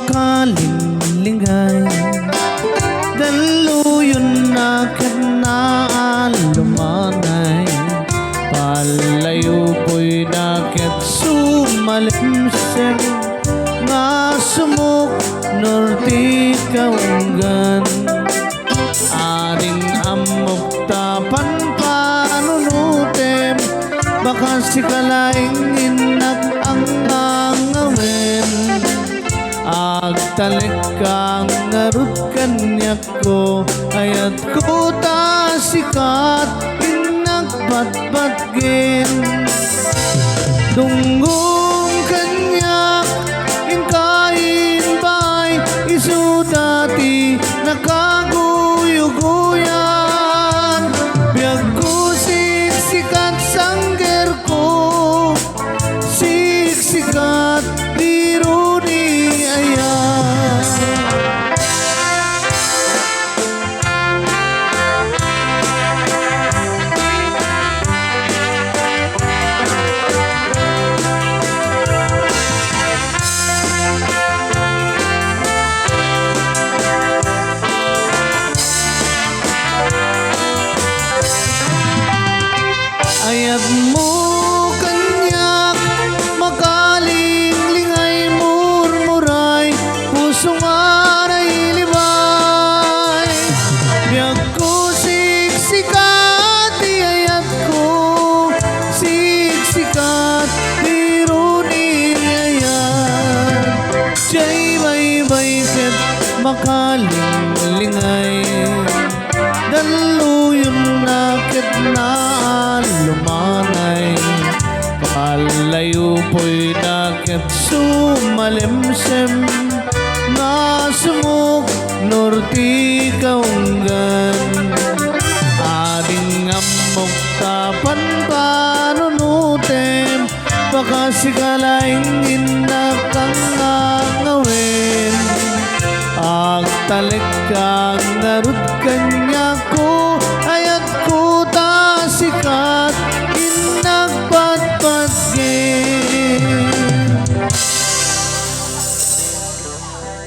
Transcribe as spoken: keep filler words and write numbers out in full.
Kalinglingay, daluyonna ket naallumanay. Palayo poyna ket sumalimsem, nga sumuknor ti kaunggan. Ading ammok ta panpanunutem, baka sika laeng innak a ngangawen. Agtalekka ngarud kaniakko, ayatko ta sikat innak batbatgen. Dunggom kaniak, inka imbay, isuda ti nakaguyuguyan. Biagko siksikat sanggerko, siksikat ti runi aya. Ayatmo kaniak, makalinglingay, murmuray, puso nga nailibay. Biagko, siksikat ti ayatko, siksikat ti runi ayat. Diay baybay ket makalinglingay, dalluyonna ket naallumanay. Palayo poyna ket sumalimsem, nga sumuknor ti kaunggan. Ading ammok ta panpanunutem, baka sika laeng innak a ngangawen. Agtalekka ngarud kaniakko,